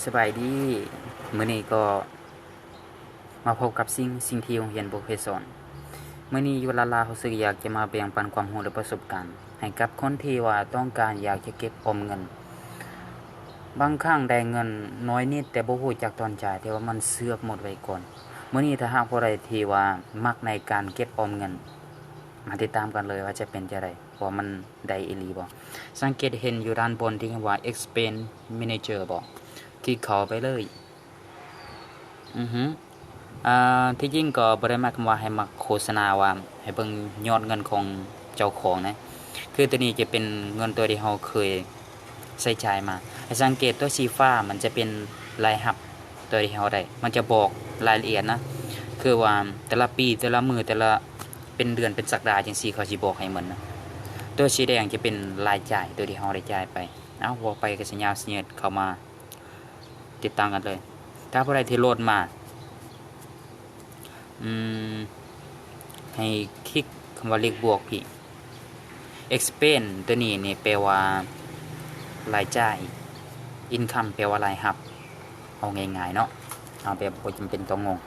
ສະບາຍດີ ມື້ນີ້ກໍມາພົບກັບສິ່ງ ສິ່ງທີ່ໂຮງຮຽນບໍ່ເຄີຍສອນ. ມື້ນີ້ຢູ່ລາລາ ຮູ້ສຶກຢາກຈະມາແບ່ງປັນຄວາມຮູ້ ແລະ ປະສົບການໃຫ້ກັບຄົນທີ່ວ່າຕ້ອງການຢາກຈະເກັບອອມເງິນ. ບາງຄັ້ງໄດ້ເງິນໜ້ອຍນິດ ແຕ່ບໍ່ຮູ້ຈັກຕອນຈ່າຍ ແຕ່ວ່າມັນເຊືອກໝົດໄວ້ກ່ອນ. ມື້ນີ້ຖ້າຫາກຜູ້ໃດທີ່ວ່າມັກໃນການເກັບອອມເງິນ ມາຕິດຕາມກັນເລີຍວ່າຈະເປັນຈັ່ງໃດ ວ່າມັນໄດ້ອີ່ຫຼີບໍ່. ສັງເກດເຫັນຢູ່ດ້ານບົນທີ່ເຫັນວ່າ Expense Manager ບໍ່? ຄລິກເຂົ້າໄປເລີຍ. ອືຮຶ ອາ ທີ່ຈິງກໍບໍ່ໄດ້ໝາຍຄວາມວ່າໃຫ້ມັກໂຄສະນາວ່າໃຫ້ເບິ່ງຍອດເງິນຂອງເຈົ້າຂອງນະ. ຄືຕົວນີ້ຈະເປັນເງິນຕົວທີ່ເຮົາເຄີຍໃຊ້ຈ່າຍມາ. ໃຫ້ສັງເກດຕົວສີຟ້າມັນຈະເປັນລາຍຮັບຕົວທີ່ເຮົາໄດ້. ມັນຈະບອກລາຍລະອຽດນະ ຄືວ່າແຕ່ລະປີ ແຕ່ລະມື້ ແຕ່ລະ ເປັນເດືອນ ເປັນສັບດາ ຈັ່ງຊີ້ ເຂົາຊິບອກໃຫ້ໝົດນະ. ຕົວສີແດງຈະເປັນລາຍຈ່າຍ ຕົວທີ່ເຮົາໄດ້ຈ່າຍໄປ. ເອົ້າ ເວົ້າໄປກໍຊິຍາວຊິຍືດ ເຂົ້າມາຕິດຕາມກັນເລີຍ. ຖ້າຜູ້ໃດທີ່ໂຫຼດມາ ອືມ ໃຫ້ຄລິກຄຳວ່າເລກບວກພີ້. Expense ຕົວນີ້ນີ້ແປວ່າລາຍຈ່າຍ, Income ແປວ່າລາຍຮັບ. ເອົາງ່າຍໆເນາະ ເອົາແບບບໍ່ຈຳເປັນຕ້ອງງົງ.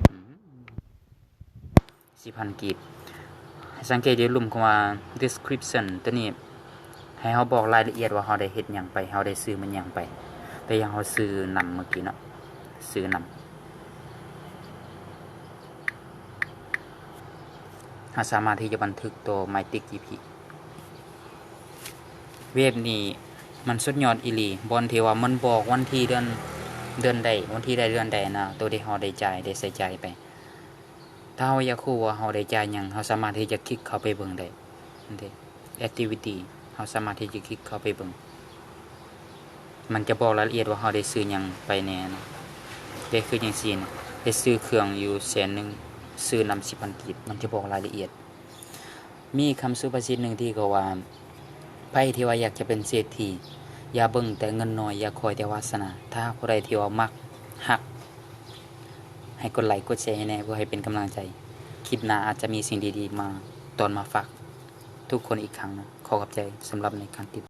ອືມ ສິບພັນກີບ. ໃຫ້ສັງເກດຢູ່ລຸ່ມຄຳວ່າ Description ຕົວນີ້ ໃຫ້ເຮົາບອກລາຍລະອຽດວ່າເຮົາໄດ້ເຮັດຫຍັງໄປ, ເຮົາໄດ້ຊື້ມັນຫຍັງໄປ. ຕົວຢ່າງເຮົາຊື້ນ້ຳເມື່ອກີ້ເນາະ, ຊື້ນ້ຳ. ເຮົາສາມາດທີ່ຈະບັນທຶກຕົວໄມຕິກຈີພີ. ເວັບນີ້ມັນສຸດຍອດອີ່ຫຼີ, ບ່ອນທີ່ວ່າມັນບອກວັນທີເດືອນ, ເດືອນໃດ, ວັນທີໃດເດືອນໃດນະ, ໂຕທີ່ເຮົາໄດ້ຈ່າຍ, ໄດ້ໃຊ້ຈ່າຍໄປ. ຖ້າເຮົາຢາກຮູ້ວ່າເຮົາໄດ້ຈ່າຍຫຍັງ, ເຮົາສາມາດທີ່ຈະຄລິກເຂົ້າໄປເບິ່ງໄດ້. ເດ້ Activity ເຮົາສາມາດທີ່ຈະຄລິກເຂົ້າໄປເບິ່ງ, ມັນຈະບອກລາຍລະອຽດວ່າເຮົາໄດ້ຊື້ຫຍັງໄປແດ່ນະ. ເດ້ ຄືຈັ່ງຊີ້ນະ, ໄດ້ຊື້ເຄື່ອງຢູ່ແສນໜຶ່ງ, ຊື້ນ້ຳສິບພັນກີບ, ມັນຈະບອກລາຍລະອຽດ. ມີຄຳສຸພາສິດໜຶ່ງທີ່ເຂົາວ່າ ໃຜທີ່ວ່າຢາກຈະເປັນເສດຖີ ຢ່າເບິ່ງແຕ່ເງິນໜ້ອຍ, ຢ່າຄອຍແຕ່ວາສະໜາ. ຖ້າຫາກຜູ້ໃດທີ່ວ່າມັກ, ຮັກ, ໃຫ້ກົດໄລກົດແຊໃຫ້ແດ່ ເພື່ອໃຫ້ເປັນກຳລັງໃຈ. ຄລິບໜ້າອາດຈະມີສິ່ງດີໆມາ, ຕອນມາຝາກທຸກຄົນອີກຄັ້ງນະ. ຂໍຂອບໃຈສຳລັບໃນການຕິດ